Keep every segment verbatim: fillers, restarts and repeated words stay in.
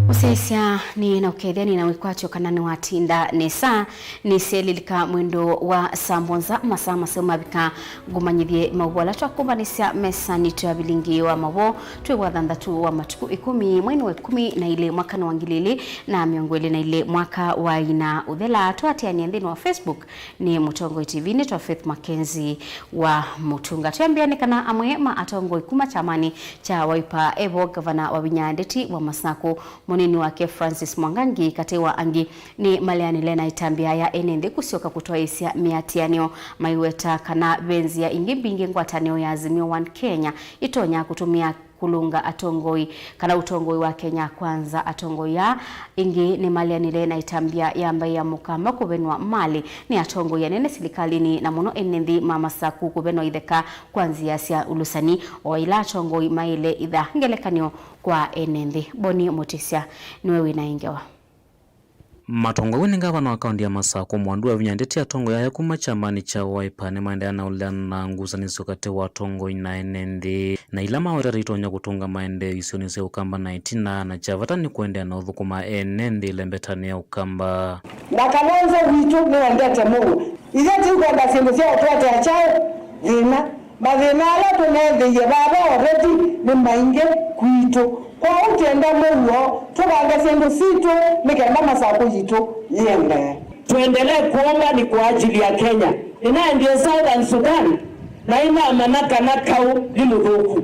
Mũsyaĩĩsya nĩ na ũkethya, nĩ na wĩkwatyo kana nĩwatinda nesa. Nĩsyaĩlĩlika mwendo wa saa mũonza, masaa maseo mavika, ngũmanyĩthye maũvoo ala twakũmbanĩsya mesanĩ twĩ avilingĩ wa maũvoo twĩ wa thanthatũ wa matukũ ĩkũmi, mweinĩ wa ĩkũmi na ilĩ, mwakanĩ wa ngili ilĩ na mĩongo ĩlĩ na ilĩ, mwaka wa ĩna ũthela. Twaatĩanĩa nthĩnĩ wa Facebook nĩ Mũtongoi T V, nĩtwa Faith Mackenzie wa Mũtunga. Twĩambĩa nĩ kana amwe ma atongoi kuma kyamanĩ kya Wiper e vo, ngavana Wavinya Ndeti wa Masakũ, mũnini wake Francis Mwangangi, katĩ wa angĩ, nĩ maleanĩle na ĩtambya ya ene nthĩ kũsyoka kũtwaĩĩsya mĩatĩanĩo, maiweta kana ve nzĩa ingĩ mbingĩ ngwatanĩo ya Azimio One Kenya ĩtonya kũtũmĩa kũlũnga atongoi kana ũtongoi wa Kenya Kwanza. Atongoi aa ĩngĩ nĩmaleanĩle na ĩtambya ya mbaĩ ya Mũkamba kũvenwa malĩ nĩ atongoi anene silikalĩnĩ, na mũno ene nthĩ ma Masakũ kũvenwa itheka kwa nzĩa sya ũlũsani, o ĩla atongoi maĩle itha ngelekany'o kwa ene nthĩ. Boni Mũtĩsya nĩwe wĩ na ĩ ngewa. Matongoi nĩ ngavana wa kaũntĩ ya Masakũ, Mwandu Wavinya Ndeti, atongoi aya kuma kyamanĩ kya Wiper nĩmaendeea na ũleana na ngusanĩsyo katĩ wa atongoi na ene nthĩ, na ila mawetete itonya kũtũnga maendeeo isionĩ sya Ũkamba na ĩtina, na kya vata nĩ kũendeea na ũthũkũma ene nthĩ ĩlembetanĩ ya Ũkamba. Na Kalonzo witũ nĩwendete mũuo. Ithyĩ tũikwenda syĩndũ sya ũtũetea kyaũ? Thĩna. Mathĩna ala tũneethĩie vava already nĩ maingĩ kwitũ. Kwoou twenda mũuo, tũvange syĩndũ sitũ nĩ kenda Masakũ yitũ yĩendee. Tuendelee kuomba ni kwa ajili ya Kenya. Ninaendie Southern Sudan na inamanya kana kaũ nĩ mũthũku.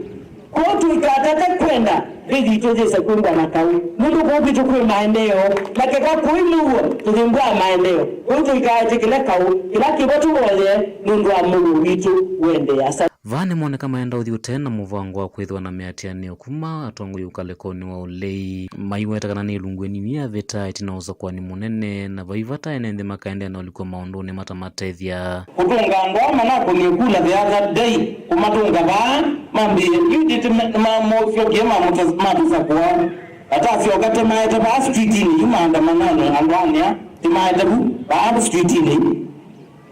Kwoou tũikatate kwenda nthĩ yitũ yĩse kwĩmbwa na kaũ, nũndũ kũu kwitũ kwĩ maendeeo, na keka kũi mũuo tũthĩmbwaa maendeeo. Kwoou tũikaetĩkĩle kaũ, kĩla kĩvo tũvoye nũndũ wa mũuo witũ ũendee asa. Vaa nĩmoneka maenda ũthi ũtee na mũvango wa kwĩthĩwa na mĩatĩanĩo kuma atongoi ũkalĩkonĩ wa ũlei, maiweta kana nĩ ĩlungu ĩnini yavĩta ĩtina wa ũsakũani mũnene, na vai vata ene nthĩ makaendeea na ũlikwa maũndũnĩ matamatethya. Kũtũnga andũ aa manakũnie kula the other day, kũmatũnga vaa, mambĩĩe, yu ndĩtĩ ma-, ma-, mosyokie mamũta-, matũsakũa. Atasyoka tĩmaete vaa streetinĩ yu maandamanonĩ, andũ anĩa tĩmaete vu vaa streetinĩ yu.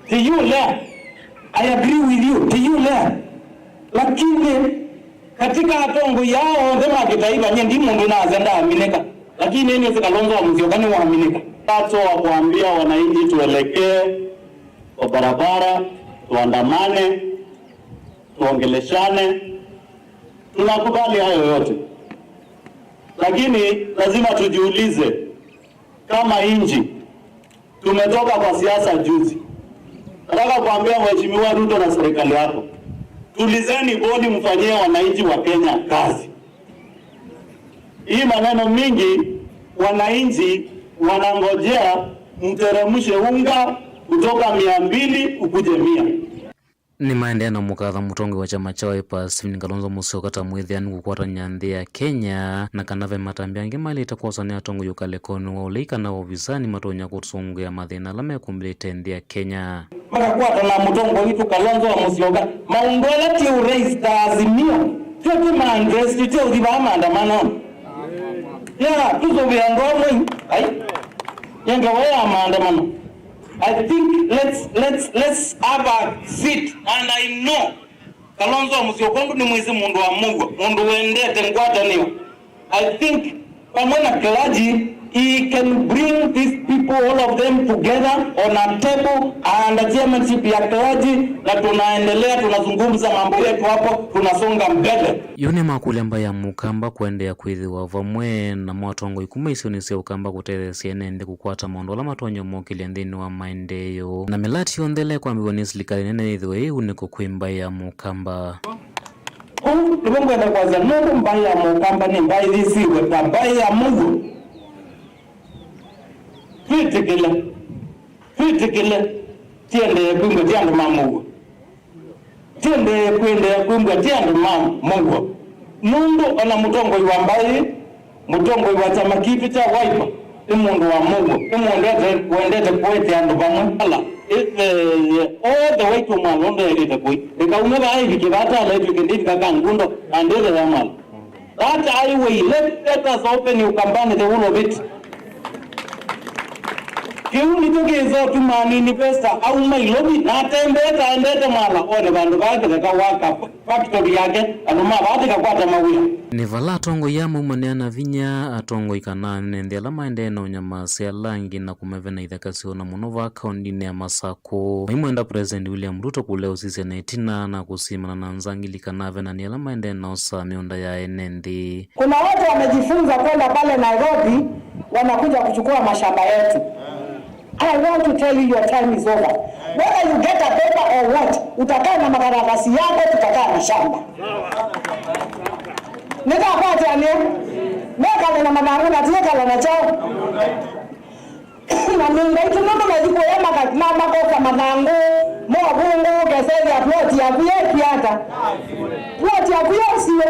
Ti yu lea, I agree with you, ti yu lea. Lakini katika atongoi aa onthe ma kĩtaiva, nye ndi mũndũ nase ndaaminĩka, lakini nĩsĩ Kalonzo wa Musyoka nĩwaminĩka. That's why kuambia wananchi tuelekee kwa barabara, tuandamane, tuongeleshane. Tunakubali hayo yote, lakini lazima tujiulize kama nchi. Tumetoka kwa siasa juzi. Nataka kuambia Mheshimiwa Ruto na serikali yako, tulizeni boli, mfanyie wananchi wa Kenya kazi. Hii maneno mingi, wananchi wanangojea mteremshe unga kutoka mia mbili ukuje mia. Nĩmaendee na mũkatha mũtongoi wa kyama kya Wiper, Stephen Kalonzo Musyoka, ta mwĩthĩanu kũkwatany'a nthĩ ya Kenya, na kana ve matambya angĩ maĩlĩte kwoswa nĩ atongoi ũkalĩkonĩ wa ũlei kana ovisanĩ matonya kũsũngĩa mathĩna ala mekũmbĩlĩte nthĩ ya Kenya. Makakwata na mũtongoi witũ Kalonzo wa Musyoka, maũndũ ala ti ũraise ta Azimio, tyo tũma address, tyo ũthi vaa maandamanonĩ. Yeah, tũsũvĩe andũ amwe, ai, nĩ ngewa ya maandamano. I think let's, let's, let's have a sit, and I know Kalonzo Musyoka nĩ mwĩsĩ mũndũ wa mũuo, mũndũ wendete ngwatanĩo. I think vamwe na clergy, he can bring these people, all of them together on a table under chairmanship ya clergy, na tunaendelea, tunazungumza mambo yetu hapo, tunasonga mbele. Yu nĩmakũlya mbaĩ ya Mũkamba kũendeea kwĩthĩwa vamwe namo atongoi kuma isionĩ sya Ũkamba kũtetheesya ene nthĩ kũkwata maũndũ ala matonya ũmokĩlya nthĩnĩ wa maendeeo. Na mĩlati yonthe ĩla ĩkwambĩĩw'a nĩ silikalĩ nene yĩthĩwe yĩ unĩko kwĩ mbaĩ ya Mũkamba. Ũu nĩw'o ngwenda kwasya, nũndũ mbaĩ ya Mũkamba nĩ mbaĩ yĩsĩwe ta mbaĩ ya mũuo. Twĩtĩkĩle, twĩtĩkĩle tiendee kwĩmbwa ti andũ ma mũuo. Tiendee kũendeea kwĩmbwa ti andũ ma mũuo, nũndũ o na mũtongoi wa mbaĩ, mũtongoi wa kyama kitũ kya Wiper, nĩ mũndũ wa mũuo, nĩ mũndũ wendete kũete andũ vamwe. Ala ĩtheeye all the way to mwalo ũndũ yaĩlĩte kũi. Ndĩkaume vaa ĩvike vaa tala ĩtw'ĩke ndĩvika ka ngundo na ndĩtheea mwalo. That highway, let, let us open Ukambani, the whole of it. Kĩu nĩkyo kĩsa ũtuma an investor auma Ilovi na atembee ta endete mwala one vandũ vaa kĩtheka waka factory yake, andũ ma vaa tĩkakwata mawĩa. Nĩ vala atongoi aa maumanĩa na vinya atongoi kana anene nthĩ ala maendee na ũnyamasya ala angĩ na kũmevena itheka syoo, na mũno vaa kaũndĩnĩ ya Masakũ. Maimwenda President William Ruto kũlea ũsisya na ĩtina na kũsimana na nzangili kana avenani ala maendee na osaa mĩũnda ya ene nthĩ. Kuna watu wamejifunza kwenda pale Nairobi, wanakuja kuchukua mashamba yetu. I want to tell you, your time is over. Whether you get a paper or what, utakaa na makaratasi yako, tutakaa na shamba. Nĩkakwatania, mekale na mathangũ na tiekala na chao. Na mĩũnda itũ nũndũ methi kũya maka-, ma-, makosa mathangũ, movungũ, kesethĩa plot yaku yekĩata. Plot yaku yosiwe.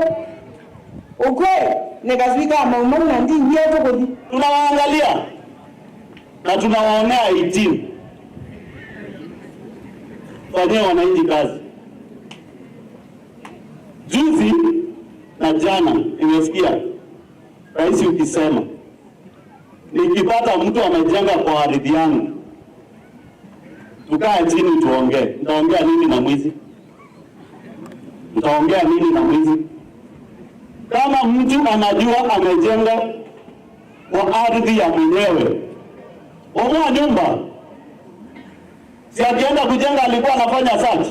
Ukweli, nikafika maumau na ndingie tu kuthi. Tunawaangalia na tunawaonea eighteen. Fanyia wananchi kazi. Juzi na jana nimesikia rais ukisema, nikipata mtu amejenga kwa ardhi yangu, tukae chini tuongee. Nitaongea nini na mwizi? Nitaongea nini na mwizi? Kama mtu anajua amejenga kwa ardhi ya mwenyewe, bomoa nyumba. Si akienda kujenga alikuwa anafanya search?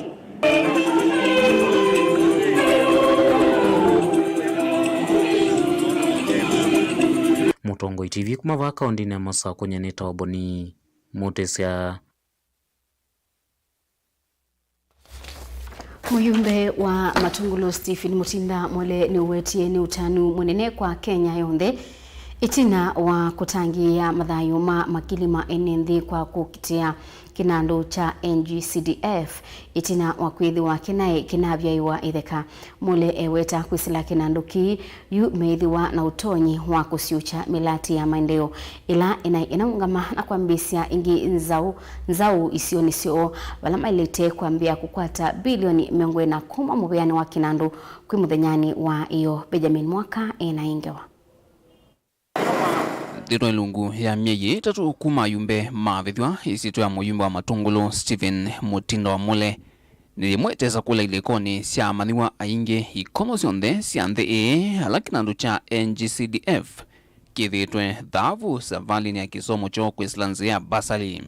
Mũtongoi T V kuma vaa kaũndĩnĩ ya Masakũ, nyie nĩtawa Boni Mũtĩsya. Mũyumbe wa Matungulu Stephen Mutinda Mole nĩũwetie nĩ ũtanu mũnene kwa Kenya yonthe ĩtina wa kũtangĩĩa mathayũ ma makili ma ene nthĩ kwa kũkitĩa kĩnandũ kya N G C D F ĩtina wa kwĩthĩwa kĩnaĩ kĩnavyaĩwa ĩtheka. Mole eweta kwĩsĩla kĩnandũ kĩĩ yu meĩthĩwa na ũtonyi wa kũsyũkya mĩlatĩ ya maendeeo ĩla ĩnaĩ ĩnaũngama na kwambĩĩsya ĩngĩ nzaũ, nzaũ isionĩ syoo, vala maĩlĩte kwambĩĩa kũkwata bilioni mĩongo ĩna kuma mũvĩanĩ wa kĩnandũ kwĩ mũthenyanĩ wa ĩyo. Benjamin Mwaka ena ĩ ngewa. Nthĩnwa ilungu ya myei ĩtatũ kuma ayumbe mavĩthw'a, ĩsyĩtwa ya mũyumbe wa Matungulu Stephen Mutinda wa Mule nĩ yĩmwe ĩtesa kũla ilĩkonĩ sya amanyĩw'a aingĩ ikomo syonthe sya nthĩ ĩĩ, ala kĩnandũ kya N G C D F kĩthĩĩtwe thaavu savalĩnĩ ya kĩsomo kyoo kwĩsĩla nzĩa ya basali.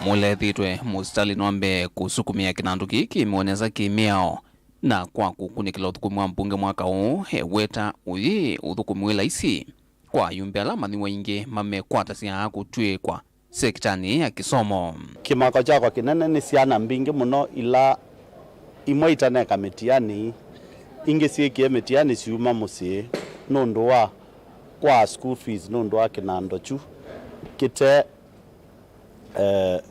Mule ethĩĩtwe mũsitalĩnĩ wa mbee kũsukumĩa kĩnandũ kĩĩ kĩĩmĩwe nesa kĩ-mĩao. Na kwa kũkunĩkĩla ũthũkũmi wa mbunge mwaka ũũ, eweta ũyĩ ũthũkũmi wĩ laisi kwa ayumbe ala amanyĩw'a aingĩ mamekwatasya kũtw'ĩĩkwa sekitanĩ ya kĩsomo. Kĩmako kyakwa kĩnene nĩ syana mbingĩ mũno ila imwe itaneka mĩtiani, ingĩ syĩkie mĩtiani syuma mũsyĩ nũndũ wa kwa school fees, nũndũ wa kĩnando kyu kĩte, eh,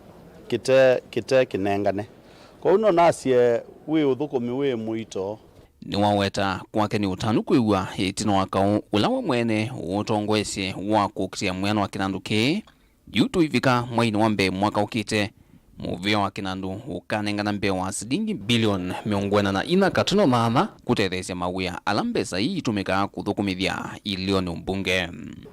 kĩte, kĩte kĩnengane. Kwoou no nasye wĩ ũthũkũmi wĩ mũito. Nĩwaweta kwake nĩ ũtanu kwĩw'a ĩtina wa kaũ ũla we mwene ũũtongoesye wa kũkitĩa mwĩano wa kĩnandũ kĩĩ. Yu tũivika mweinĩ wa mbee mwaka ũkĩte, mũvĩa wa kĩnandũ ũkanengana mbee wa silingi bilioni mĩongo ĩna na inya katuno thantha kũtetheesya mawĩa ala mbesa ii itũmĩkaa kũthũkũmĩthya ilĩonĩ mbunge.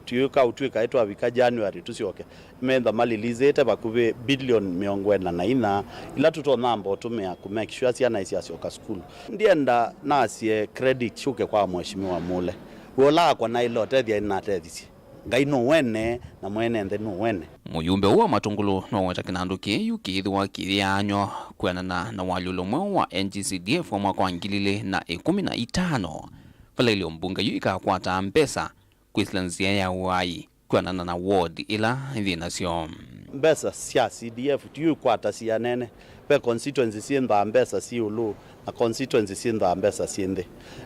Tũyũka ũtw'ĩka ĩtwavika January tũsyoke, metha malilizĩte vakuvĩ bilioni mĩongo ĩna na inya ila tũtonya amba ũtũmĩa kũ make sure syana isyasyoka sukulu. Ndienda nasye credit syũke kwa Mheshimiwa Mule. We ũla akwa naĩle ũtethya nĩnatethĩsye. Ngai nũwene, na mwene nthĩ nũwene. Mũyumbe ũũ wa Matũngũlũ noweta kĩnandũ kĩĩ yu kĩĩthĩwa kĩyĩaanywa kwĩanana na walyũlo mweũ wa N G C D F wa mwaka wa ngili ilĩ na ĩkũmi na itano, vala ilio mbunge yu ikakwataa mbesa kwĩsĩla nzĩa ya ũaai kwĩanana na ward ila yĩ nasyo. Mbesa sya C D F tiyo ikwatasya nene. Ve constituency syĩnthaa mbesa syĩ ĩũlũ na constituency syĩnthaa mbesa syĩ nthĩ,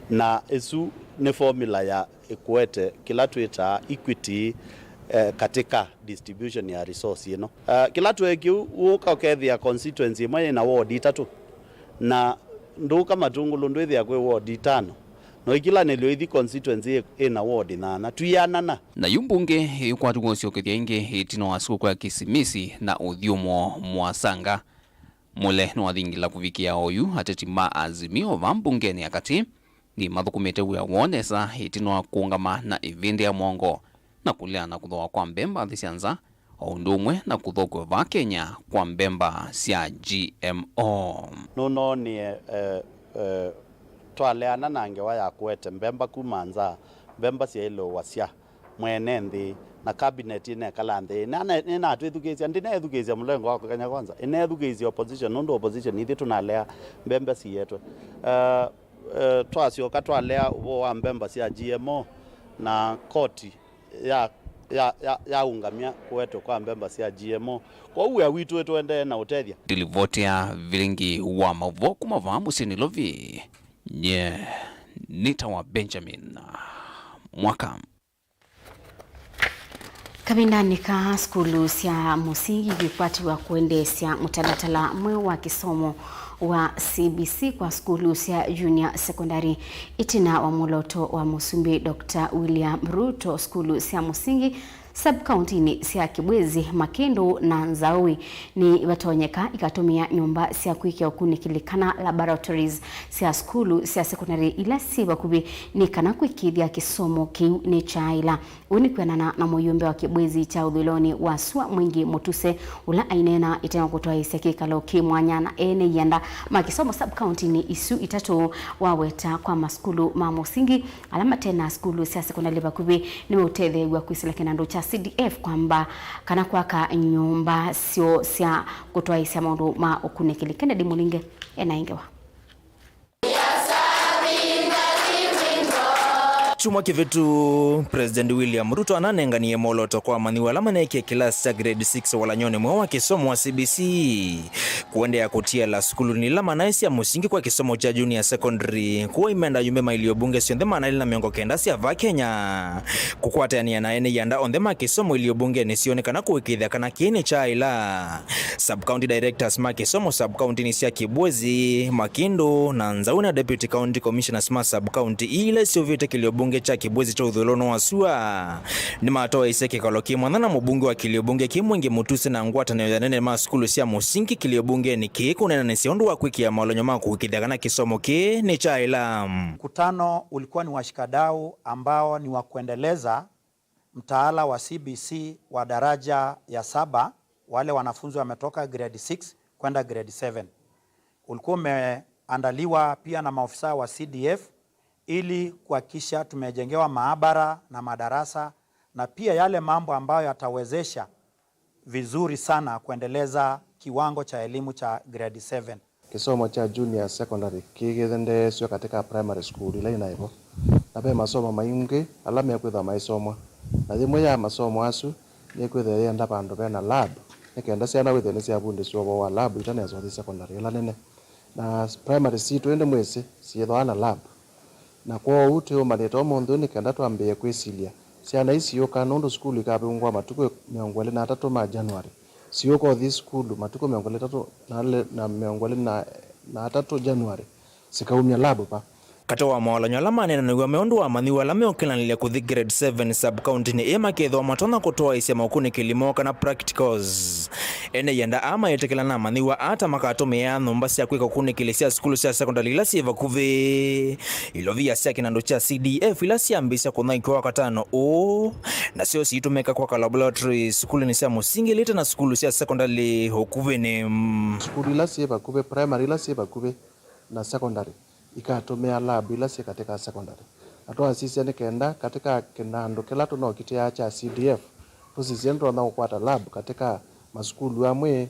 na ĩsu nĩ formula ya ĩkũete kĩla twĩtaa equity, eh, katika distribution ya resource ĩno. Eh, kĩla tweekie, ũka ũkethĩa constituency ĩmwe yĩna ward itatũ, na ndũka Matũngũlũ ndwĩthĩa kwĩ ward itano, na ũikilanĩlyo ithi constituency ĩ-, ĩna ward nyanya, twianana. Na yu mbunge ĩkwatĩw'a ũsyokethya ĩngĩ ĩtina wa sikũkũ ya Kisimisi na ũthyũmũo mwasanga. Mule nĩwathingila kũvikĩa oyu ateti ma Azimio vaa mbungenĩ ya katĩ nĩmathũkũmĩte wĩa woo nesa ĩtina wa kũũngama na ĩvĩndĩ ya mwongo na kũleana kũthooa kwa mbemba nthĩ sya nza, o ũndũ ũmwe na kũthũkw'a vaa Kenya kwa mbemba sya G M O. Nũnoonie, eh, eh, twaleana na ngewa ya kũete mbemba kuma nza, mbemba syaĩlwe ũasya mwene nthĩ, na cabinet ĩnekala nthĩ. Na ne-, nĩnatwĩthukĩĩsya, ndĩneethukĩĩsya mũlengo wa Kenya Kwanza, ĩneethukĩĩsya opposition, nũndũ opposition ithyĩ tũnalea mbemba sietwe. Eh, eh, twasyoka twalea ũvoo wa mbemba sya G M O, na koti ya, ya, ya, yaũngamya kũetwe kwa mbemba sya G M O. Kwoou wĩa witũ ĩtũendee na ũtethya. Ndilivoti ya vilingi wa maũvoo kuma vaa mũsyĩ Nairobi, nye nĩtawa Benjamin Mwaka. Kavindanĩ kaa, sukulu sya mũsingi ikwatiwa kũendeesya mũtalatala mweũ wa kĩsomo wa C B C kwa sukulu sya junior secondary. Ĩtina wa mwolooto wa Mũsumbĩ Doctor William Ruto, sukulu sya mũsingi sub-kauntinĩ sya Kibwezi, Makĩndũ na Nzaũi nĩvatonyeka ikatũmĩa nyũmba sya kwĩkĩa ũkunĩkĩli kana laboratories sya sukulu sya secondary ila syĩ vakuvĩ nĩ kana kũĩkĩĩthya kĩsomo kĩu nĩkyaaĩla. Ũu nĩ kwĩanana na mũyũmbe wa Kibwezi kya ũthũĩlonĩ wa sua Mwingi Mutuse, ũla aineena ĩteo kũtwaĩĩsya kĩkalo kĩ mwanya na ene ianda ma kĩsomo sub-kauntinĩ isu itatũ, waweta kwa masukulu ma mũsingi ala mate na sukulu sya sekondalĩ vakuvĩ nĩmeũtetheew'a kwĩsĩla kĩnandũ kya C D F kwamba kana kwaka nyũmba syoo sya kũtwaĩĩsya maũndũ ma ũkunĩkĩli. Kennedy Mũlinge ena ĩngewa. Kyumwa kĩvĩtu, President William Ruto ananenganie mwolooto kwa amanyĩw'a ala maneekie kĩlasi kya grade six walany'onĩ mweũ wa kĩsomo wa C B C, kũendeea kũtiala sukulunĩ ila manaĩ sya mũsingi kwa kĩsomo kya junior secondary, kũu aimenda ayumbe ma ilio mbunge syonthe maana elĩ na mĩongo kenda sya vaa Kenya kũkwatĩanĩa na ene ianda onthe ma kĩsomo ilio mbungenĩ syoo nĩ kana kũĩkĩĩthya kana kĩĩ nĩkyaaĩla. Sub-county directors ma kĩsomo sub-countinĩ sya Kibwezi, Makĩndũ na Nzaũi na Deputy County Commissioners ma sub-county ii ila iseũvĩte kĩlio mbunge kya Kibwezi kya ũthũĩlonĩ wa sua nĩmatoeisye kĩkalo kĩ mwanya na mũmbunge wa kĩlio mbunge kĩ Mwingi Mutuse na ngwatanĩo ya anene ma sukulu sya mũsingi kĩlio mbungenĩ kĩĩ kũneenanĩsya ũndũ wa kwĩkĩa maũlany'o ma kũĩkĩĩthya kana kĩsomo kĩĩ nĩkyaaĩla. Mkutano ulikuwa ni washikadau ambao ni wa kuendeleza mtaala wa C B C wa daraja ya saba, wale wanafunzi wametoka grade six kwenda grade seven. Ulikuwa umeandaliwa pia na maofisa wa C D F ili kuhakikisha tumejengewa maabara na madarasa na pia yale mambo ambayo yatawezesha vizuri sana kuendeleza kiwango cha elimu cha grade seven. Kĩsomo kya junior secondary kĩkĩendeesw'a katĩ ka primary school ila inaĩ vo, na ve masomo maingĩ ala mekwĩthwa maisomwa, na yĩmwe ya masomo asu nĩkwĩthĩa yĩenda vandũ ve na lab, nĩ kenda syana wĩthĩe nĩsyavundĩsw'a ũvoo wa lab itanesa ũthi secondary ĩla nene. Na primary sitũ ĩndĩ mwĩsĩ syĩthwaa na lab. Na kwoou twĩũmanyĩte ũmũnthĩ ũũ nĩ kenda twambĩĩe kwĩsilya syana ii siũka, nũndũ sukulu ikavingũwa matukũ mĩongo ĩlĩ na atatũ ma January. Siũka ũthi sukulu matukũ mĩongo ĩlĩ na atatũ na, na mĩongo ĩlĩ na, na atatũ January, sikaumya lab va? Katĩ wa maũlany'o ala maneenanĩw'a me ũndũ wa amanyĩw'a ala meũkĩlanĩlya kũthi grade seven sub-countinĩ ĩĩ makethĩwa matonya kũtwaĩĩsya maũkunĩkĩli moo kana practicals. Ene ianda aa maĩtĩkĩla na amanyĩw'a aa ta makatũmĩaa nyũmba sya kwĩka ũkunĩkĩli sya sukulu sya sekondalĩ ila syĩ vakuvĩ. Ilovia sya kĩnandũ kya C D F ila syambĩĩsya kũnyaĩĩkw'a Wakatano ũũ, nasyo siitũmĩka kwaka laboratory sukulunĩ sya mũsingi ilĩte na sukulu sya sekondalĩ ũkuvĩnĩ. Sukulu ila syĩ vakuvĩ, primary ila syĩ vakuvĩ na secondary ikatũmĩa lab ila syĩ katĩ ka secondary. Na twasisya nĩ kenda katĩ ka kĩnandũ kĩla tũnokitĩaa kya C D F, tũsisye nĩtũtonya kũkwata lab katĩ ka masukulu amwe.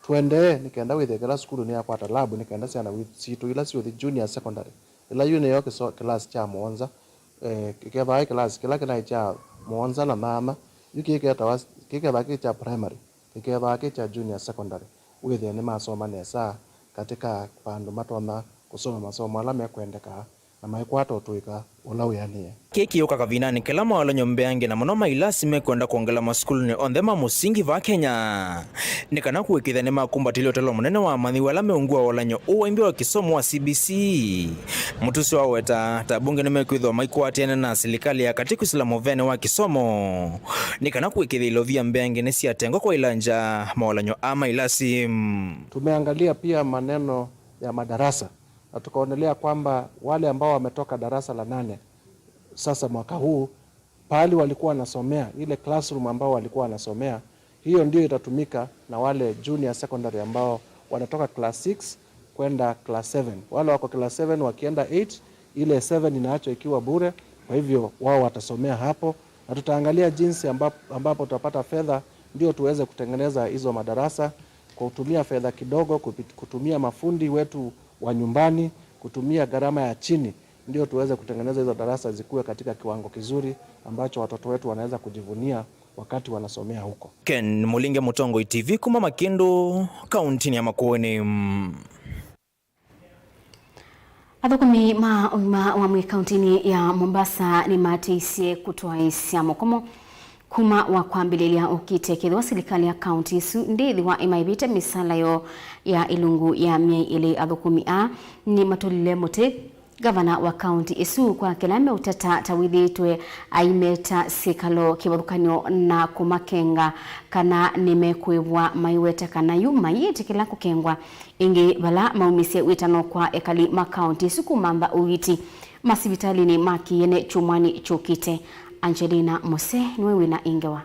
Tũendee nĩ kenda wĩthĩe kĩla sukulu nĩyakwata lab nĩ kenda syana wi-, sitũ ila siũthi junior secondary, ĩla yu nĩyo kĩso-, kĩlasi kya mũonza, eh, kĩkethĩwa kĩlasi kĩla kĩnaĩ kya mũonza na nyanya, yu kĩketawa, kĩkethĩwa kĩ kya primary, kĩkethĩwa kĩ kya junior secondary, wĩthĩe nĩmasoma nesa katĩ ka vandũ matonya kũsoma masomo ala mekwendeka na maikwata ũtũĩka ũla wĩanĩe. Kĩĩ kĩũka kavindanĩ kala maũlany'o mbeange na mũno ma ilasi mekwenda kwongela masukulunĩ onthe ma mũsingi vaa Kenya, nĩ kana kũĩkĩĩthya nĩmakumbatĩlya ũtalo mũnene wa amanyĩw'a ala meũngua ũlany'o ũũ waimbĩwa kĩsomo wa C B C. Mũtusi waweta ta abunge nĩmekwĩthĩwa maikwatĩane na silikalĩ ya katĩ kwĩsĩla mũvene wa kĩsomo, nĩ kana kũĩkĩĩthya ilovia mbeange nĩsyatengwa kwa ilanja maũlany'o aa ma ilasi. Tumeangalia pia maneno ya madarasa. Na tukaonelea kwamba wale ambao wametoka darasa la nane sasa mwaka huu, pahali walikuwa wanasomea, ile classroom ambao walikuwa wanasomea, hiyo ndio itatumika na wale junior secondary ambao wanatoka class six kwenda class seven. Wale wako class seven wakienda eight, ile seven inaachwa ikiwa bure, kwa hivyo wao watasomea hapo, na tutaangalia jinsi ambapo, ambapo tutapata fedha ndio tuweze kutengeneza hizo madarasa kwa kutumia fedha kidogo, kupit-, kutumia mafundi wetu wa nyumbani, kutumia gharama ya chini, ndio tuweze kutengeneza hizo darasa zikuwe katika kiwango kizuri ambacho watoto wetu wanaweza kujivunia wakati wanasomea huko. Ken Mulinge, Mutongoi T V, kuma Makindu, kaunti ya Makueni. Athũkũmi ma ũima wa mwĩĩ kauntinĩ ya Mombasa nĩmaatĩĩisye kũtwaĩĩsya mũkomo kuma wa kwambĩlĩlya ũkĩte kethĩwa silikalĩ ya kaunti ĩsu ndĩĩthĩwa ĩmaĩvĩte mĩsala yoo ya ĩlungu ya myei ĩlĩ. Athũkũmi aa nĩmatũlile mũtĩ ngavana wa kaunti ĩsu kwa kĩla meũteta ta wĩthĩĩtwe aimeta syĩkalo kĩvathũkany'o na kũmakenga kana nĩmekũĩvwa, maiweta kana yu mayĩtĩkĩla kũkengwa. Ĩngĩ, vala maumisye wĩtano kwa ekali ma kaunti ĩsu kũmantha ũiiti masivitalĩnĩ ma kĩene kyumwanĩ kyũkĩte. Angelina Mose nĩwe wĩna ĩngewa.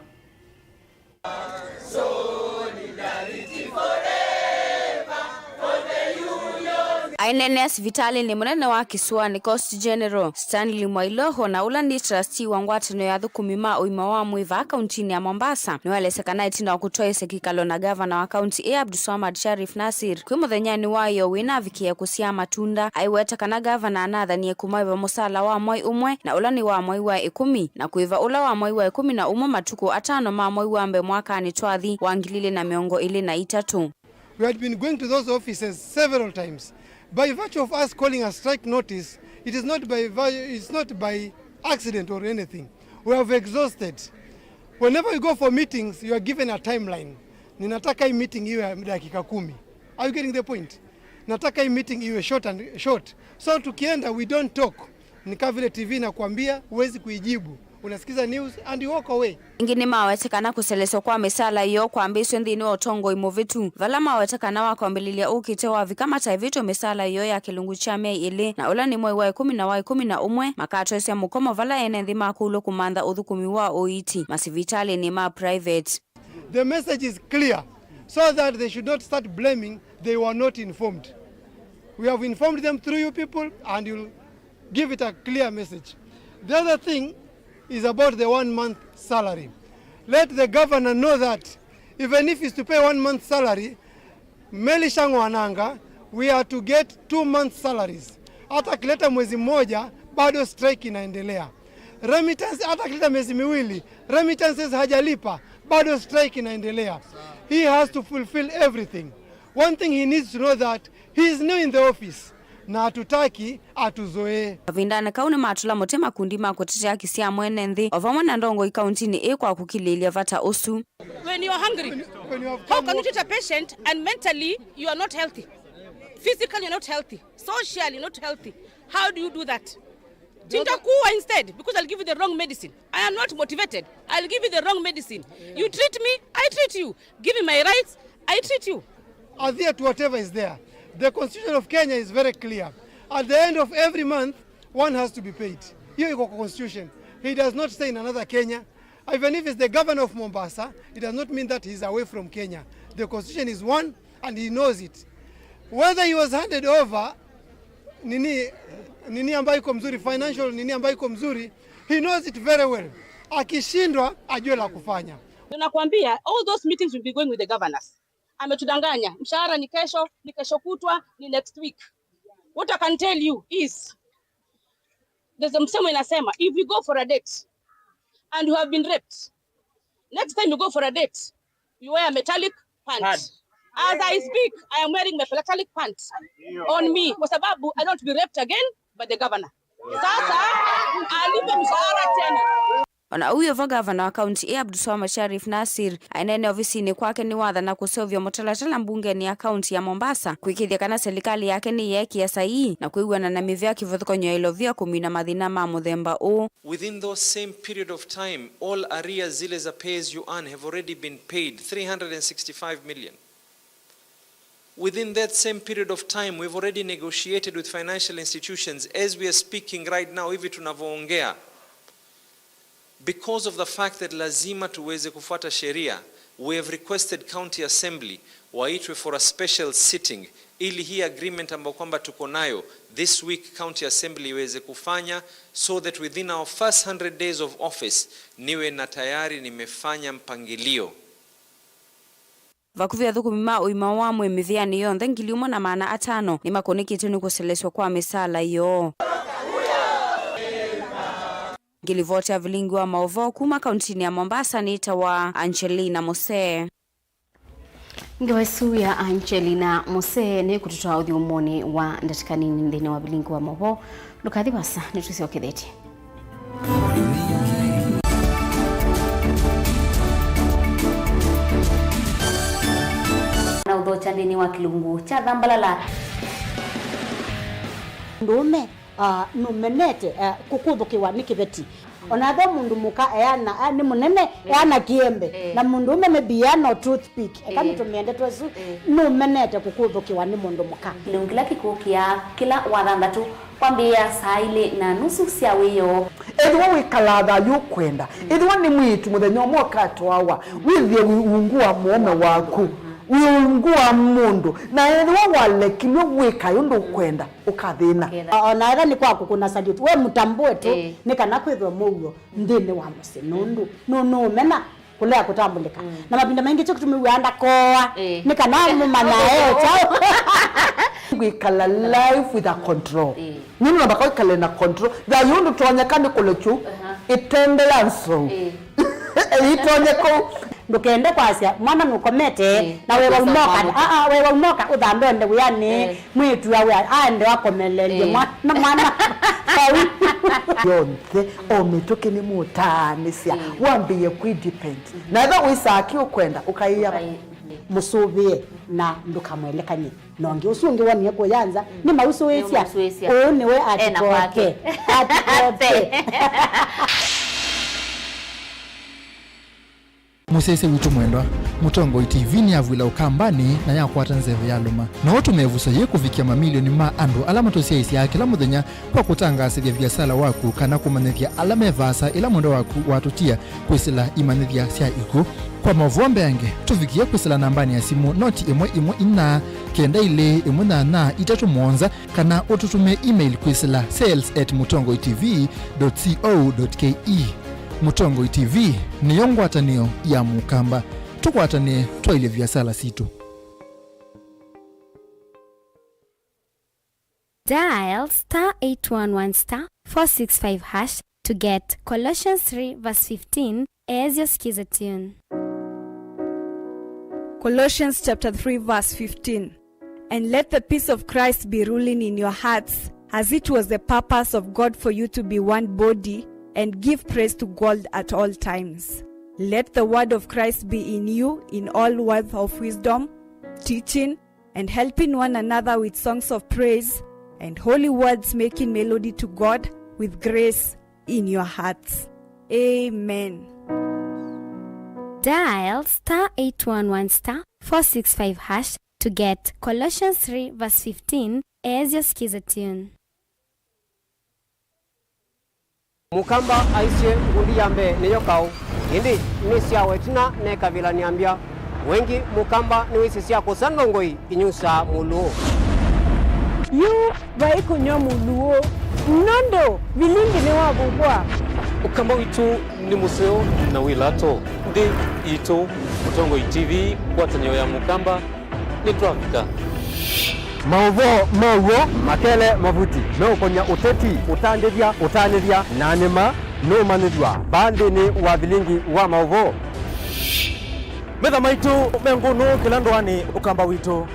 Aineenea sivitalĩnĩ mũnene wa kĩsũanĩ, Coast General Stanley Mwailoho, na ũla nĩ trustee wa ngwatanĩo ya athũkũmi ma ũima wa mwĩĩ vaa kauntinĩ ya Mombasa, nĩwaelesya kana ĩtina wa kũtwaĩĩsya kĩkalo na gavana wa kaunti ĩĩ Abdulswamad Sharif Nasir, kwĩ mũthenyanĩ wa ĩyoo wĩnavikĩe kũsyaa matunda, aiweta kana gavana anathanie kũmaĩva mũsala wa mwai ũmwe, na ũla nĩ wa mwai wa ĩkũmi, na kũĩva ũla wa mwai wa ĩkũmi na ũmwe matukũ atano ma mwai wa mbee mwakanĩ twathi wa ngili ilĩ na mĩongo ĩlĩ na itatũ. We had been going to those offices several times. By virtue of us calling a strike notice, it is not by vi-, it's not by accident or anything. We have exhausted. Whenever you go for meetings, you are given a timeline. Ninataka hii meeting iwe dakika kumi. Are you getting the point? Nataka hii meeting iwe short and short. So tukienda, we don't talk. Ni kama vile T V inakuambia, huwezi kuijibu. Unasikiza news and you walk away. Ĩngĩ nĩmawete kana kũseleswa kwa mĩsala yoo kwambĩĩswe nthĩnĩ wa ũtongoi mũvĩtu, vala mawete kana wa kwambĩlĩlya ũkĩte wavika mataĩvĩtwe mĩsala yoo ya kĩlungu kya myei ĩlĩ, na ũla nĩ mwei wa ĩkũmi na wa ĩkũmi na ũmwe, makatwaĩĩsya mũkomo vala ene nthĩ makũlw'a kũmantha ũthũkũmi wa ũiiti masivitalĩnĩ ma private. The message is clear, so that they should not start blaming they were not informed. We have informed them through you people, and you'll give it a clear message. The other thing is about the one month salary. Let the governor know that even if he's to pay one month salary, Meli Shang'wananga, we are to get two months salaries. Hata akileta mwezi mmoja, bado strike inaendelea. Remittance, hata akileta miezi miwili, remittances hajalipa, bado strike inaendelea. He has to fulfill everything. One thing he needs to know that he is new in the office. Na hatutaki atuzoee. Kavindanĩ kau nĩmatũla mũtĩ makundi ma kũtetea haki sya mwene nthĩ, o vamwe na ndongoi kauntinĩ ĩĩ kwa kũkilĩĩlya vata ũsu. When you are hungry, when you, when you have how can you treat a patient and mentally you are not healthy? Physically you're not healthy. Socially you're not healthy. How do you do that? Nitakuwa instead because I'll give you the wrong medicine. I am not motivated. I'll give you the wrong medicine. You treat me, I treat you. Give me my rights, I treat you. Adhere to whatever is there. The constitution of Kenya is very clear. At the end of every month, one has to be paid. Hiyo iko kwa constitution. He does not stay in another Kenya. Even if he's the governor of Mombasa, it does not mean that he's away from Kenya. The constitution is one and he knows it. Whether he was handed over nini, nini ambayo iko mzuri, financial nini ambayo iko mzuri, he knows it very well. Akishindwa, ajue la kufanya. Tunakwambia, all those meetings will be going with the governors. Ametudanganya, mshahara ni kesho, ni kesho kutwa, ni next week. What I can tell you is, there's a msemo inasema, if you go for a date and you have been raped, next time you go for a date, you wear metallic pants. Pants. As I speak, I am wearing my metallic pants on me kwa sababu I don't be raped again by the governor. Sasa alipe mshahara tena. Ona ũu wĩ vo, gavana wa kaunti ĩĩ Abdulswamad Sharif Nasir aineenea ovisinĩ kwake nĩwathana kũseũvya mũtalatala mbungenĩ ya kaunti ya Mombasa kwĩkĩĩthya kana silikalĩ yake nĩyeekĩa saii na kwĩw'ana na mĩvĩa kĩvathũkany'o ya ilovia kũmina mathĩna ma mũthemba ũũ. Within those same period of time, all arrears zile za pay as you earn have already been paid, three hundred and sixty-five million. Within that same period of time, we've already negotiated with financial institutions. As we are speaking right now, hivi tunavyoongea, Because of the fact that lazima tuweze kufuata sheria, we have requested County Assembly waitwe for a special sitting ili hii agreement ambayo kwamba tuko nayo this week County Assembly iweze kufanya, so that within our first hundred days of office niwe na tayari nimefanya mpangilio. Vakuvĩ athũkũmi ma ũima wa mwĩĩ mĩvĩanĩ yonthe ngili ĩmwe na maana atano nĩmakũnĩkĩtwe nĩ kũselesw'a kwa mĩsaala yoo. Ngĩlivoti ya vilingi wa maũvoo kuma kauntinĩ ya Mombasa nĩtawa Angelina Musee. Ngewa ĩsu ya Angelina Musee nĩ kũtũtwaa ũthyũmũnĩ wa ndatĩka nini nthĩnĩ wa vilingi wa maũvoo. Ndũkathi vasa, nĩtũsyokethetye. Na ũthokya nthĩnĩ wa kĩlungu kya Thambalala. Mũndũũme, ah, nũmenete, ah, kũkũthũkĩwa nĩ kĩveti. Ona ethĩwa mũndũ mũka eana, ah, nĩ mũnene, eh, eana kĩembe. Eh. Na mũndũũme maybe eana o toothpick. Eka, eh, nĩtũmĩe ndeto ĩsu, eh, nũmenete kũkũthũkĩwa nĩ mũndũ mũka. Kĩlungu kĩla kĩkũkĩa kĩla wa thanthatũ kwambĩĩa saa ilĩ na nusu sya wĩoo. Ethĩwa wĩkalaa thayũ ũkwenda, ethĩwa nĩ mwĩĩtu mũthenya ũmwe ũkatwawa, wĩthĩe ungu wa mũũme waku, wĩ ungu wa mũndũ, na ethĩwa walekilw'e wĩkae ũndũ ũkwenda, ũkathĩna. Ũkathĩna. O-, ona ethĩwa nĩ kwa kũkũna salute, we mũtambũe tu, ĩĩ, nĩ kana kwĩthwe mũuo nthĩnĩ wa mũsyĩ, nũndũ nũ-, nũũmena kũlea kũtambũlĩka. Mm. Na mavinda maingĩ kyo kĩtumi wĩaa ndakoa, eh, nĩ kana mũmanya e kyaũ. Kwĩkala life with a control. Eh. Nũndũ namba kwĩkale na control. Thayũ ndũtonyeka nĩ kũlekyu, aha, ĩtende ya nsou. Eh. Ĩtonye kũu. Ndũkende kwasya, mwana nũkomete, eh, na wewa ũkosa umoka, mwana. Aa, wewa umoka, ũthambe ũende wĩanĩ, eh, mwĩĩtu awe, aende akomeleelye, eh, mwana, mwana. Vau. Yonthe, o mĩtũkĩ nĩmũtaanĩsya, mm, wambĩĩe kwĩ depend. Na ethĩwa wĩsaa kĩ ũkwenda, ũkaĩa, ũkaĩ-, mũsũvĩe na ndũkamwelekany'e. Na ũngĩ ũsu ũngĩ wonie kũya nza, mm, nĩmausũĩsya. Nĩmausũĩsya. Ũũ nĩwe ena atikoke. Kwake. Atikoke. Mũsyaĩĩsya witũ mwendwa, Mũtongoi T V nĩyavw'ĩla Ũkambanĩ na yakwata nzeve yalũma. No ũtũme ĩvuso yĩĩ kũvikĩa mamilioni ma andũ ala matũsyaĩĩsyaa kĩla mũthenya kwa kũtangaasĩthya viasala waku kana kũmanyĩthya ala me vaasa ĩla mwendwa waku watũtia kwĩsĩla imanyĩthya sya ikw'ũ. Kwa maũvoo mbeange, tũvikĩe kwĩsĩla nambanĩ ya simũ noti ĩmwe ĩmwe inya kenda ilĩ ĩmwe nyanya itatũ mũonza, kana ũtũtũmĩe email kwĩsĩla sales at mũtongoi T V dot co dot K E. Mũtongoi T V nĩyo ngwatanĩo ya Mũkamba. Tũkwatanĩe twaĩlye viasala sitũ. Dial star eight one one star four six five hash to get Colossians three verse fifteen as your skiza tune. Colossians chapter three verse fifteen. And let the peace of Christ be ruling in your hearts, as it was the purpose of God for you to be one body, and give praise to God at all times. Let the word of Christ be in you in all words of wisdom, teaching, and helping one another with songs of praise and holy words, making melody to God with grace in your hearts. Amen. Dial star eight one one star four six five hash to get Colossians three verse fifteen as your skiza tune. Mũkamba aisye, ngundi ya mbee nĩyo kaũ, ĩndĩ nĩ syawa ĩtina nekavĩla nĩambya. Wengĩ Mũkamba nĩwĩsĩ sya kũsa ndongoi inyusaa mũlũũ. Yu vai kũnyw'a mũlũũ, nũndũ vilingi nĩwavuvwa. Ũkamba witũ nĩ mũseo na wĩ lato. Nthĩ yitũ, Mũtongoi T V, ngwatanĩo ya Mũkamba. Nĩtwavika. Maũvoo ma w'o makele mavuti meũkony'a ũteti, ũtandĩthya, ũtanĩthya, na nĩ ma nũũmanyĩthw'a vaa nthĩnĩ wa vilingi wa maũvoo. Metha maitũ me ngũnũ kĩla ndũanĩ Ũkamba witũ.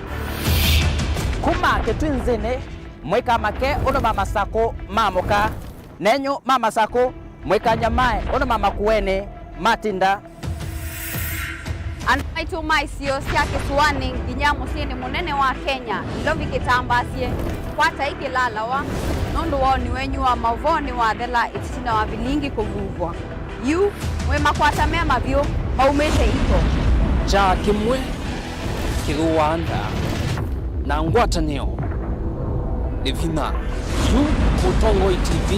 Kuma Kĩtwinzĩnĩ, mũikamake ũndũ ma masakũ ma mũka. Nenyu ma masakũ, mũikanyamae ũndũ ma makuenĩ matinda. Andũ maitũ ma isio sya kĩsũanĩ nginya mũsyĩnĩ mũnene wa Kenya, Nairobi kĩtambaasye, kwatai kĩlalawa, nũndũ woni wenyu wa maũvoo nĩwathela ĩtina wa vilingi kũvuvwa. Yu, mwĩ makwata mema vyũ, maumĩte iko. Kyaa kĩmwe. Kĩthũaa nda, na ngwatanĩo nĩ vinya. Yu Mũtongoi T V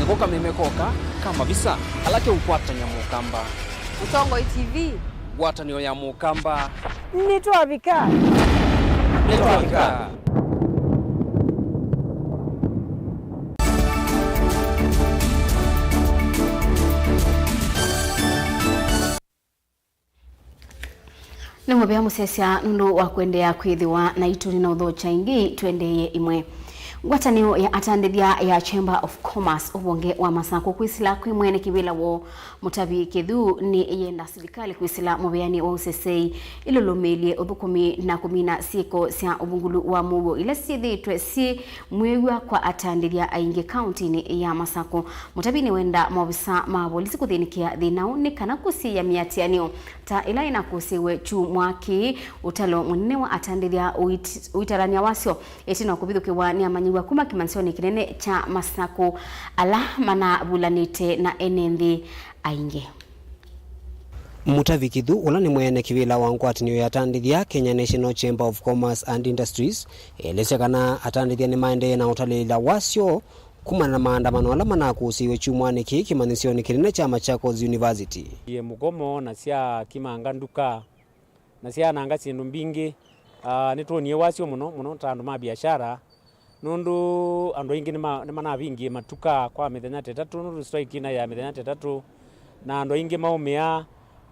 Nĩko kameme koka ka mavisa ala keũkwatany'a Mũkamba. Ũtongoi T V. Ngwatanĩo ya Mũkamba. Nĩtwavika. Nĩtwavika. Nĩ mũvea mũsyaĩĩsya nũndũ wa kũendeea kwĩthĩwa naitũ. Nĩnaũthokya ĩngĩ, tũendeeye ĩmwe. Ngwatanĩo ya atandĩthya ya Chamber of Commerce ũvonge wa Masakũ kwĩsĩla kwĩ mwene kĩvĩla woo Mũtavi Kĩthu nĩyenda silikalĩ kwĩsĩla mũvĩanĩ wa ũseseĩ ĩlũlũmĩĩlye ũthũkũmi na kũmina syĩko sya ũvungulu wa mũuo ila syĩthĩĩtwe syĩ mwĩw'a kwa atandĩthya aingĩ kaũntĩnĩ ya Masakũ. Mũtavi nĩwenda maovisa ma volisi kũthĩnĩkĩa thĩna ũũ nĩ kana kũsiĩĩa mĩatĩanĩo ta ĩla ĩnakũsĩĩwe kyumwa kĩĩ. Ũtalo mũnene wa atandĩthya ũit-, ũitalany'a wasyo ĩtina wa kũvithũkĩwa nĩ amanyĩw'a kuma kĩmanyĩsyonĩ kĩnene kya Masakũ ala manavulanĩte na ene nthĩ aingĩ. Mũtavi Kĩthu, ũla nĩ mwene kĩvĩla wa ngwatanĩo ya atandĩthya, Kenya National Chamber of Commerce and Industries, elesya kana atandĩthya nĩmaendee na ũtalĩĩla wasyo kumana na maandamano ala manakũsĩĩwe kyumwanĩ kĩĩ kĩmanyĩsyonĩ kĩnene kya Machakos University. Iĩ mũkomo na syakimanga nduka na syananga syĩndũ mbingĩ. Ah, nĩtwonie wasyo mũno mũno ta andũ ma biashara, nũndũ andũ aingĩ nĩma-, nĩmanavingie matuka kwa mĩthenya ta ĩtatũ, nũndũ strike ĩna ya mĩthenya ta ĩtatũ, na andũ aingĩ maũmĩa,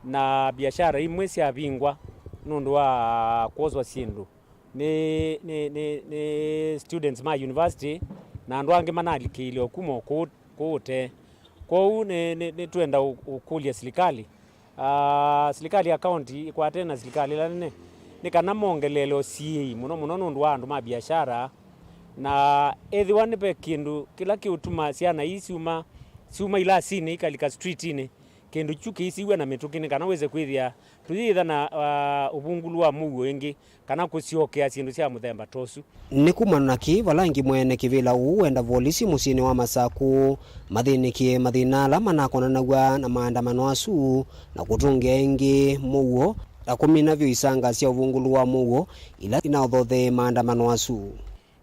na biashara imwe syavingwa nũndũ wa kwoswa syĩndũ nĩ, nĩ, nĩ, nĩ students ma university, na andũ angĩ manalikĩile ũkumo kũu, kũu ũtee. Kwoou nĩ, nĩ, nĩtwenda ũ-, ũkũlya silikalĩ. Ah, silikalĩ ya kaũnti ĩkwatene na silikalĩ ila nene nĩ kana mongeleele ũsiĩi mũno mũno nũndũ wa andũ ma biashara, na ethĩwa nĩ ve kĩndũ kĩla kĩũtuma syana ii syuma, syuma ilasinĩ ikalika streetinĩ, kĩndũ kyu kĩisiw'a na mĩtũkĩ nĩ kana wĩse kwĩthĩa tũyĩtha na, ah, ũvungulu wa mũuo ĩngĩ kana kũsyokea syĩndũ sya mũthemba ta ũsu. Nĩ kumana na kĩĩ vala ĩngĩ mwene kĩvĩla ũũ wenda volisi mũsyĩnĩ wa Masakũ mathĩnĩkĩe mathĩna ala manakonanaw'a na maandamano asu na kũtũngĩa ĩngĩ mũuo na kũmina vyũ isanga sya ũvungulu wa mũuo ila inaũthothee maandamano asu.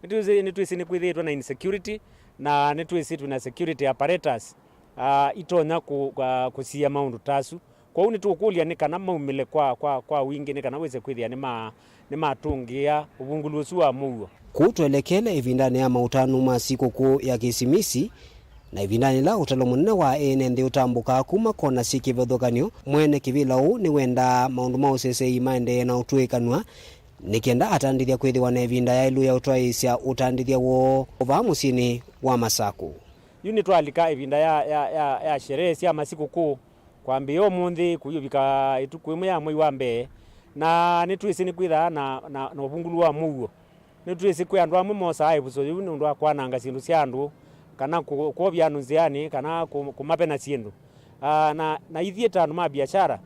Nĩtwĩsĩ, nĩtwĩsĩ nĩkwĩthĩĩtwe na insecurity, na nĩtwĩsĩ twĩna security apparatus, ah, itonya kũ-, ah, kũsiĩa maũndũ ta asu. Kwoou nĩtũkũlya nĩ kana maumĩle kwa, kwa, kwa wingĩ nĩ kana wĩse kwĩthĩa nĩma-, nĩmatũngĩĩa ũvungulu ũsu wa mũuo. Kũu twelekele ĩvindanĩ ya maũtanu ma sikũkũ ya Kĩsimisi, na ĩvindanĩ ĩla ũtalo mũnene wa ene nthĩ ũtambũkaa kuma kona syĩ kĩvathũkany'o, mwene kĩvĩla ũũ nĩwendaa maũndũ ma ũseseĩ maendee na ũtũĩkanw'a, nĩ kenda atandĩthya kwĩthĩwa na ĩvinda yaĩlu ya ũtwaĩĩsya ũtandĩthya woo vaa mũsyĩnĩ wa Masakũ. Yu nĩtwalika ĩvinda ya, ya, ya, ya sherehe sya masikũkũ, kwambĩĩa ũmũnthĩ kũyũvika ĩtukũ ĩmwe ya mwei wa mbee, na nĩtwĩsĩ nĩkwĩthaa na, na, na ũvungulu wa mũuo. Nĩtwĩsĩ kwĩ andũ amwe mosaa ĩvuso yĩu nũndũ wa kwananga syĩndũ sya andũ, kana kũ-, kwovya andũ nzĩanĩ, kana kũ-, kũmavena syĩndũ. Ah, na, na ithyĩ ta andũ ma biashara,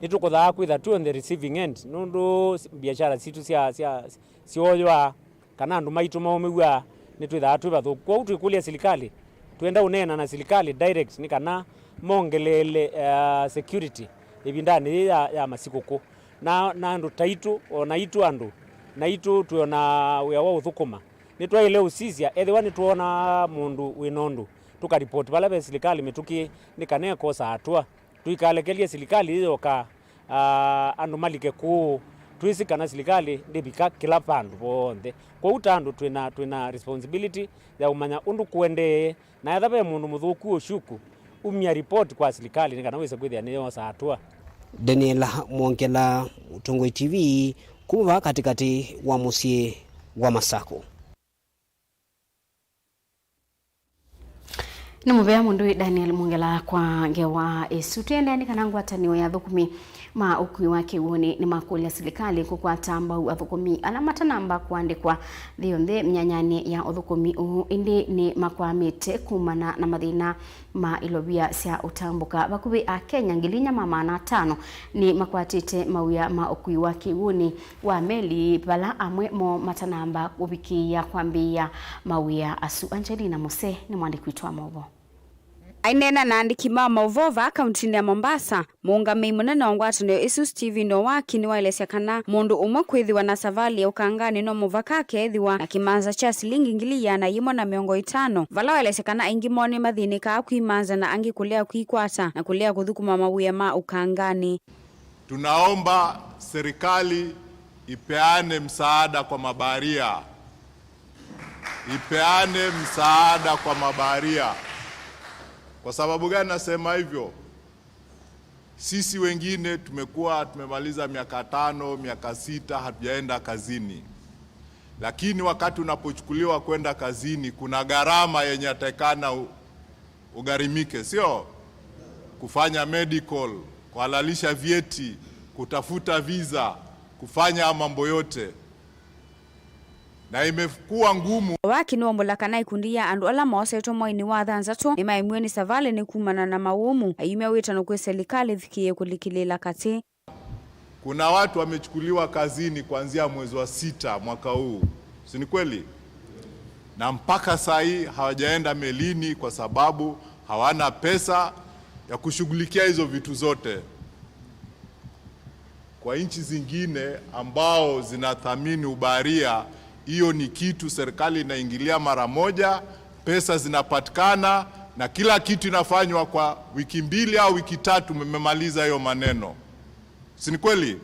nĩtũkũthaa kwĩtha twĩ on the receiving end, nũndũ s-, biashara sitũ sya, sya, syoywa, kana andũ maitũ maũmĩw'a, nĩtwĩthaa twĩ vathũku. Kwoou twĩkũlya silikalĩ, twenda ũneena na silikalĩ direct nĩ kana mongeleele, eh, security ĩvindanĩ yĩĩ ya, ya masikũkũ. Na, na andũ taitũ, o naitũ andũ, naitũ twĩ o na wĩa wa ũthũkũma. Nĩtwaĩle ũsisya, ethĩwa nĩtwoona mũndũ wĩ na ũndũ, tũkaripoti vala ve silikalĩ mĩtũkĩ nĩ kana ĩkosa atũa. Tũikalekelye silikalĩ yĩyoka, ah, andũ malike kũũ. Twĩsĩ kana silikalĩ ndĩvika kĩla vandũ vonthe. Kwoou ta andũ twĩna, twĩna responsibility ya ũmanya ũndũ kũendee, na ethĩwa ve mũndũ mũthũku ũshuku, umya report kwa silikalĩ nĩ kana wĩse kwĩthĩa nĩyosa atũa. Daniel Mwongela, Mũtongoi T V, kuma vaa katĩkatĩ wa mũsyĩ wa Masakũ. Nĩ mũvea mũndũ wĩ Daniel Mwongela kwa ngewa ĩsu. Tũendeanĩ kana ngwatanĩo ya athũkũmi ma ũkui wa kĩw'ũnĩ nĩmakũlya silikalĩ kũkwata mbau athũkũmi ala matanamba kũandĩkwa nthĩ yonthe myanyanĩ ya ũthũkũmi ũũ, ĩndĩ nĩmakwamĩte kumana na mathĩna ma ilovia sya ũtambũka. Vakuvĩ Akenya ngili inya ma maana atano nĩmakwatĩte mawĩa ma ũkui wa kĩw'ũnĩ wa meli, vala amwe moo matanamba kũvikĩĩa kwambĩĩa mawĩa asu. Angelina Muse nĩ mwandĩki witũ wa maũvoo. Aineena na andĩki ma maũvoo vaa kauntinĩ ya Mombasa, mũũngamĩi mũnene wa ngwatanĩo ĩsu Stephen Owaki nĩwaelesya kana mũndũ ũmwe kwĩthĩwa na savalĩ ya ũkanganĩ no mũvaka akeethĩwa na kĩmanza kya silingi ngili ĩana yĩmwe na mĩongo ĩtano, vala waelesya kana aingĩ moo nĩmathĩnĩkaa kwĩmanza na angĩ kũlea kwĩkwata na kũlea kũthũkũma mawĩa ma ũkanganĩ. Tunaomba serikali ipeane msaada kwa mabaharia. Ipeane msaada kwa mabaharia. Kwa sababu gani nasema hivyo? Sisi wengine tumekuwa, tumemaliza miaka tano, miaka sita, hatujaenda kazini. Lakini wakati unapochukuliwa kwenda kazini, kuna gharama yenye atakana u-, ugharimike, sio? Kufanya medical, kuhalalisha vyeti, kutafuta visa, kufanya mambo yote. Na imekuwa ngumu. Owaki nĩwaumbũla kana ikundi ya andũ ala moosetwe mweinĩ wa thanthatũ nĩmaemiwe nĩ savalĩ nĩ kumana na mawũmu, ayumya wĩtano kwĩ selikalĩ ĩvikĩĩe kũlikĩlĩĩla katĩ. Kuna watu wamechukuliwa kazini kuanzia mwezi wa sita mwaka huu, si ni kweli? Na mpaka saa hii hawajaenda melini kwa sababu hawana pesa ya kushughulikia hizo vitu zote. Kwa nchi zingine ambao zinathamini ubaharia, hiyo ni kitu serikali inaingilia mara moja, pesa zinapatikana na kila kitu inafanywa kwa wiki mbili au wiki tatu, mmemaliza hiyo maneno. Si ni kweli?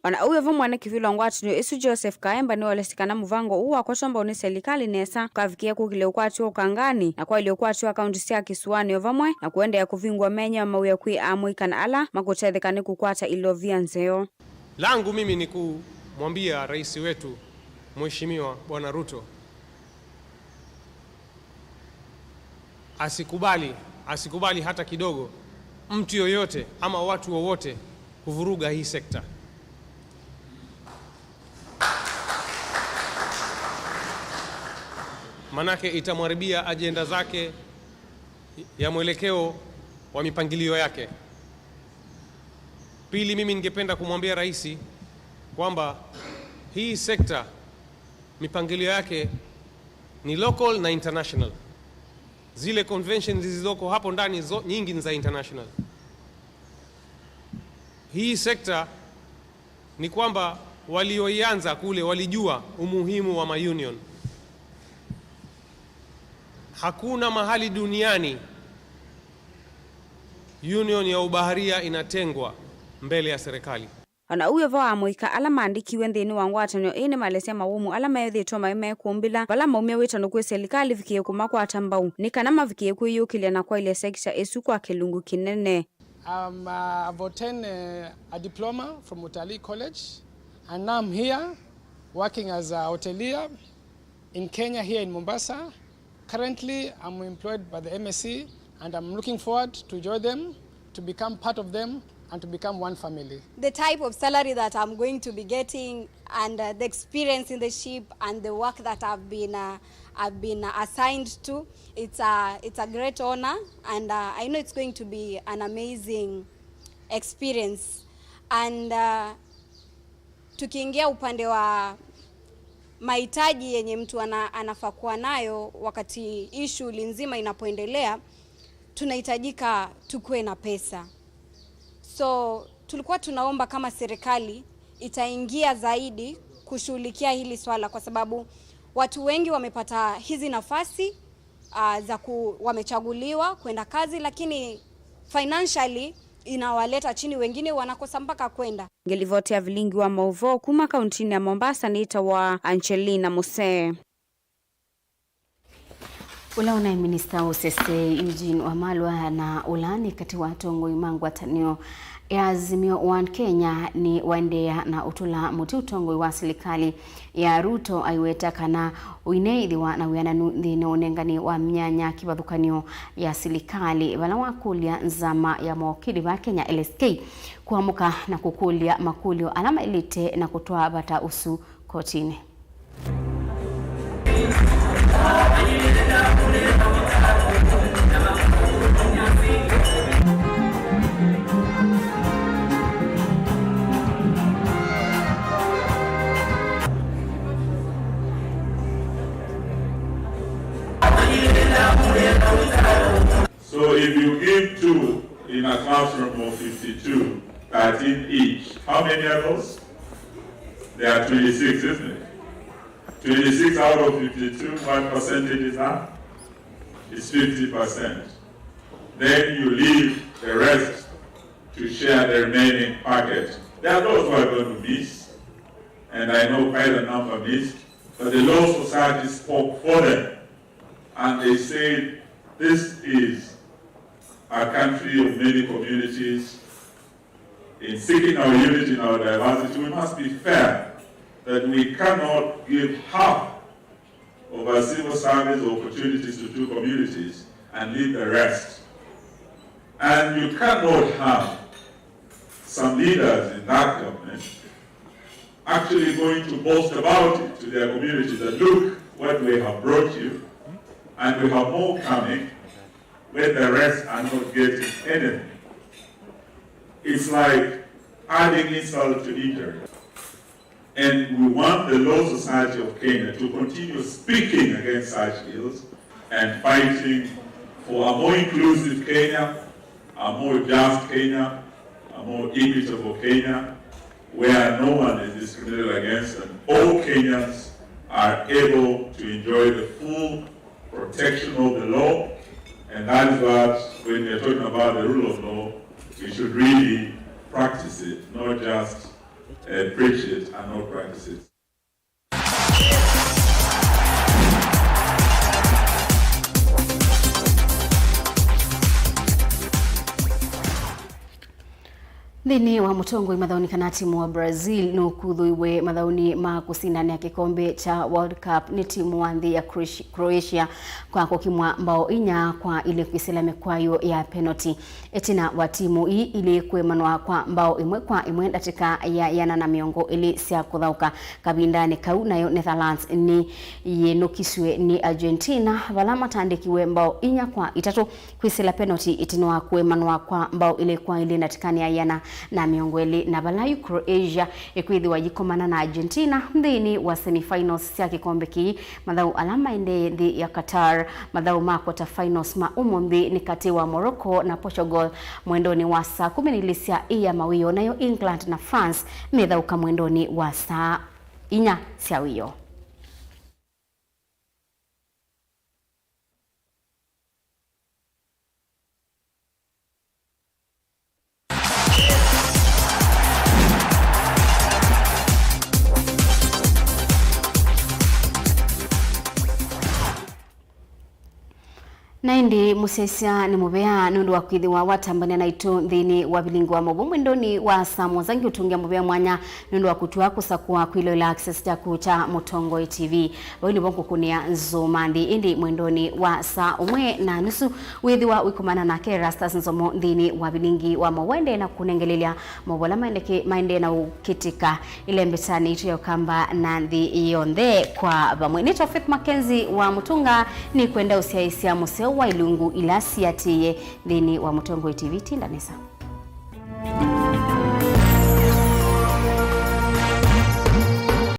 O na ũu vo, mwene kĩvĩla wa ngwatanĩo ĩsu Joseph Kaemba nĩwaelesya kana mũvango ũũ wakwatwa mbau nĩ selikalĩ nesa ũkavikĩĩa kũkĩlya ũkwati wa ũkanganĩ na kwaĩlya ũkwati wa kaunti sya kĩsũanĩ o vamwe na kũendeea kũvingũa mĩanya ya mawĩa kwĩ amũika na ala makũtetheka nĩ kũkwata ilovia nzeo. Langu mimi ni kumwambia rais wetu, Mheshimiwa Bwana Ruto, asikubali, asikubali hata kidogo mtu yoyote ama watu wowote kuvuruga hii sekta. Manake itamharibia ajenda zake ya mwelekeo wa mipangilio yake. Pili, mimi ningependa kumwambia rais kwamba hii sekta mipangilio yake ni local na international. Zile conventions zilizoko hapo ndani zo-, nyingi ni za international. Hii sekta ni kwamba walioianza kule walijua umuhimu wa maunion. Hakuna mahali duniani union ya ubaharia inatengwa mbele ya serikali. O na ũu vo, amũika ala maandĩkiwe nthĩnĩ wa ngwatanĩo ĩĩ nĩmalesya mawũmu ala meethĩĩtwe maĩ mekũmbĩla vala maumya wĩtano kwĩ selikalĩ ĩvikĩĩe kũmakwata mbau nĩ kana mavikĩĩe kwĩyũkĩlya na kwaĩlya sekita ĩsu kwa kĩlungu kĩnene. Um, uh, I've obtained uh, a diploma from Utalii College, and now I'm here working as a hotelier in Kenya, here in Mombasa. Currently, I'm employed by the M S C, and I'm looking forward to join them, to become part of them, and to become one family. The type of salary that I'm going to be getting and uh, the experience in the ship and the work that I've been, uh, I've been assigned to, it's a, it's a great honor, and uh, I know it's going to be an amazing experience. And uh, tukiingia upande wa mahitaji yenye mtu ana, anafaa kuwa nayo wakati hii shughuli nzima inapoendelea, tunahitajika tukuwe na pesa. So tulikuwa tunaomba kama serikali itaingia zaidi kushughulikia hili swala, kwa sababu watu wengi wamepata hizi nafasi, ah, za ku-, wamechaguliwa kwenda kazi, lakini financially inawaleta chini, wengine wanakosa mpaka kwenda. Ngĩlivoti ya vilingi wa maũvoo kuma kauntinĩ ya Mombasa nĩtawa Angelina Musee. Ũla ũnaĩ minista wa ũsesei Eugene Wamalwa na ũla nĩ katĩ wa atongoi ma ngwatanĩo ya Azimio One Kenya nĩ waendeea na ũtũla mũtĩ ũtongoi wa silikalĩ ya Ruto, aiweta kana ũineethĩwa na wĩananu nthĩnĩ wa ũnengani wa myanya kĩvathũkany'o ya silikalĩ, vala wakũlya nzama ya mawakili va Kenya, L S K, kũamũka na kũkũlya makũlyo ala maĩlĩte na kũtwaa vata ũsu kotinĩ. So From fifty-two, thirteen each. How many are those? There are twenty-six, isn't it? Twenty-six out of fifty-two, what percentage is that? It's fifty percent. Then you leave the rest to share the remaining packet. There are those who are going to miss, and I know quite a number missed, but the Law Society spoke for them, and they said, "This is a country of many communities. In seeking our unity in our diversity, we must be fair that we cannot give half of our civil service opportunities to two communities and leave the rest." And you cannot have some leaders in that government actually going to boast about it to their community that, "Look what we have brought you, and we have more coming," when the rest are not getting anything. It's like adding insult to injury. And we want the Law Society of Kenya to continue speaking against such ills and fighting for a more inclusive Kenya, a more just Kenya, a more equitable Kenya, where no one is discriminated against and all Kenyans are able to enjoy the full protection of the law. And that is what, when we are talking about the rule of law, we should really practice it, not just, uh, preach it and not practice it. Nthĩnĩ wa mũtongoi mathaũnĩ kana timu wa Brazil nũkuthũiwe mathaũnĩ ma kũsindanĩa kĩkombe kya World Cup nĩ timu wa nthĩ ya Croatia, Croatia kwa kũkimwa mbao inya kwa ilĩ kwĩsĩla mĩkwayũ ya penalty. Ĩtina wa timu ii ilĩ kũemanwa kwa mbao ĩmwe kwa ĩmwe ndatĩka ya ĩana na mĩongo ĩlĩ sya kũthaũka kavindanĩ kau, nayo Netherlands nĩ yĩnũkisw'e nĩ Argentina vala matandĩkiwe mbao inya kwa itatũ kwĩsĩla penalty ĩtina wa kũemanwa kwa mbao ilĩ kwa ilĩ ndatĩkanĩ ya ĩana na mĩongo ĩlĩ, na vala yu Croatia ĩkwĩthĩwa yĩkomana na Argentina nthĩnĩ wa semifinals sya kĩkombe kĩĩ. Mathaũ ala maendee nthĩ ya Qatar. Mathaũ ma quarter finals ma ũmũnthĩ nĩ katĩ wa Morocco na Portugal mwendonĩ wa saa kũmi na ilĩ sya ĩa mawĩoo, nayo England na France methaũka mwendonĩ wa saa inya sya wĩoo. Na ĩndĩ mũsyaĩĩsya nĩ mũvea nũndũ wa kwĩthĩwa watambania naitũ nthĩnĩ wa vilingi wa maũvoo mwendonĩ wa saa mũonza. Ngĩũtũngĩa mũvea mwanya nũndũ wa kũtw'a kũsakũa kwĩloela kĩsesi kyaku kya Mũtongoi T V. Vau nĩvo ngũkũnĩa nzũma nthĩ, ĩndĩ mwendonĩ wa saa ũmwe na nusu wĩthĩwa ũikomana nake Erastus Nzomo nthĩnĩ wa vilingi wa maũvoo, aendee na kũnengelelya maũvoo ala maendeke-, maendee na ũkĩtĩka ĩlembetanĩ yitũ ya Ũkamba na nthĩ yonthe kwa vamwe. Nĩtawa Faith Mackenzie wa Mũtunga, nĩkwenda ũsyaĩĩsya mũseo wa ilungu ila siatĩĩe nthĩnĩ wa Mũtongoi T V. Tinda nesa.